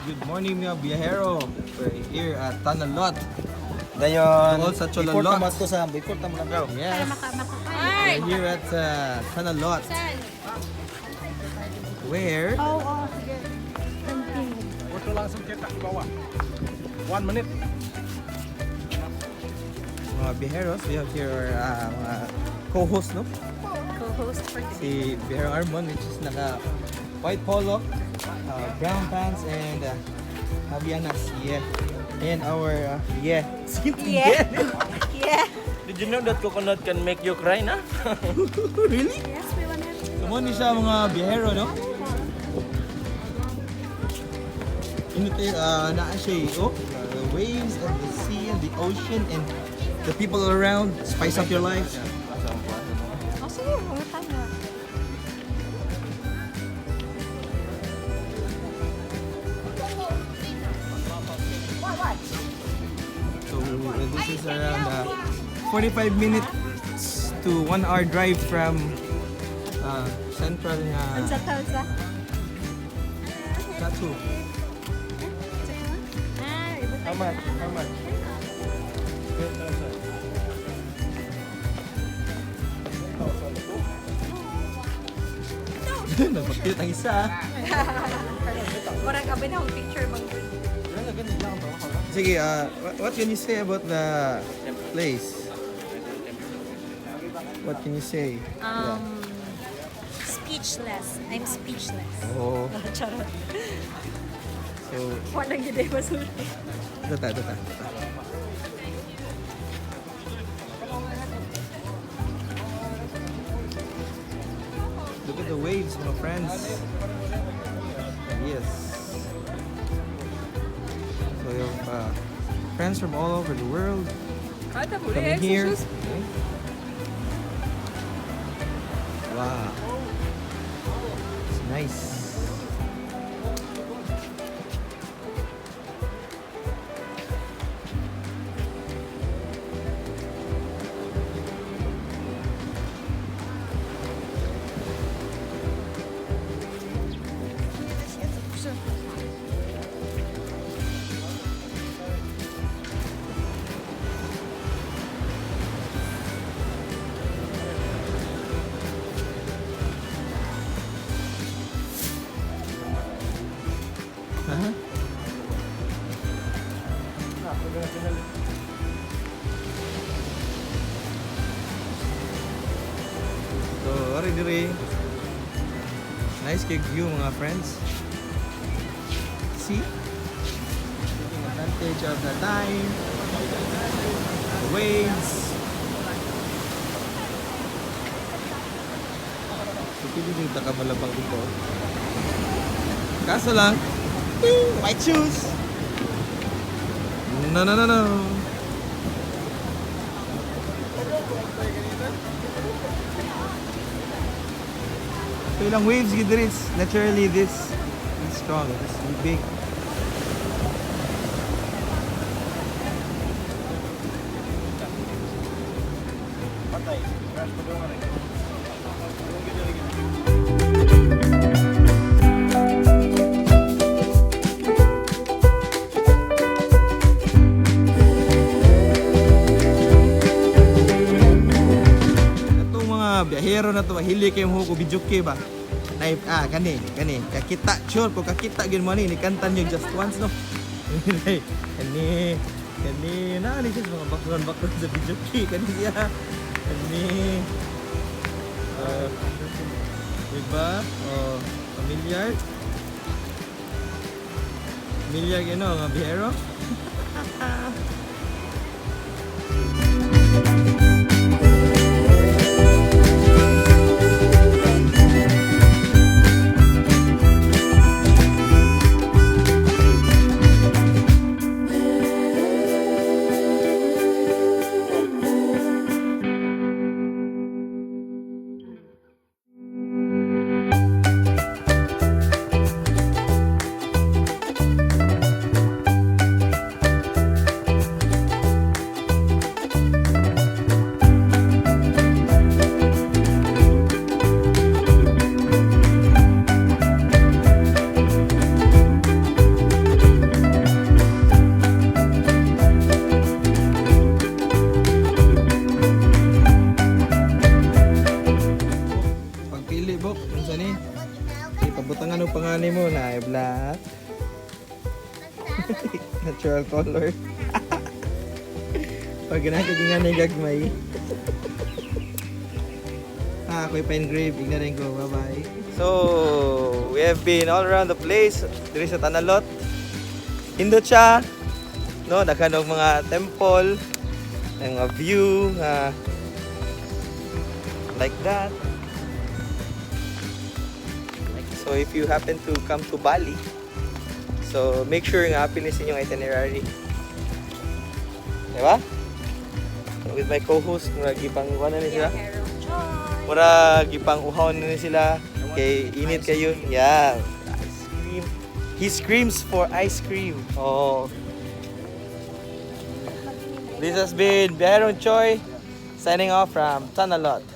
Good morning, mga biyahero. We're here at Tanah Lot. Dayon. All sa Before Cholalot. tama to sa before tama lang. Yes. We're here at Tanah Lot. Where? Oo, sige. Continue. Foto langsung cetak di bawah. One minute. Mga biyaheros, we have here our mga co-host, no? Co-host for today. Si Biyahero Armon, which is naka white polo, brown pants, and Havianas. Yeah. And our, yeah. Yeah. Yeah. Did you know that coconut can make you cry na? Really? Yes, we wanna. So, mo ni siya mga biyahero, no? Inuti, naa siya eh, oh, the waves and the sea and the ocean and the people around spice up your life. Oh, sige, mga tama. So this is around 45 minutes to 1 hour drive from central nga Unsa ta, unsa? Tatu. Ah, ibutang. How much? How much? 10,000. Nagpakit ang isa. Murag abi na akong picture bang. Sige, what can you say about the place? What can you say? Speechless. I'm speechless. Oh, Charot. so Walang gid ay masulti. data, data, data. Look at the waves, my friends. Yes. So you have friends from all over the world coming here. Okay. Wow. It's nice. Huh? So, ori diri. Nice kay view, mga friends. See? Taking advantage of the time, the waves. So, pwede din ta ka malabang dito. Kaso lang, ting, white shoes. No, no, no, no. So ilang waves gid diri, it's naturally this strong, this big. Patay. Crash pa doon rin. Katong mga biyahero na to, hili kay mo ko videoke ba? Nay kani, kani kakita sure ko kakita gyud mo ni kantan yung "Just Once", no. Kani, kani na ni siya sa mga background background sa videoke kani siya. Kani. Diba? Oh, familiar. Familiar gyud no mga biyahero. Natural color. Pag ganahan ka nga na gagmay. Ah, ako'y pa-engrave. Igna rin ko. Bye-bye. So, we have been all around the place. Diri sa Tanah Lot. Hindot siya. No, daghan og mga temple, ang mga view nga like that. So if you happen to come to Bali, so make sure nga apil ni sa inyong itinerary. Diba? So, with my co-host, mura gipang kuan na ni sila. Biyahero Joy. Mura gipang uhaw na ni sila. Kay init kayo. Yeah. Ice cream. He screams for ice cream. Oh. This has been Biyaherong Choi signing off from Tanah Lot.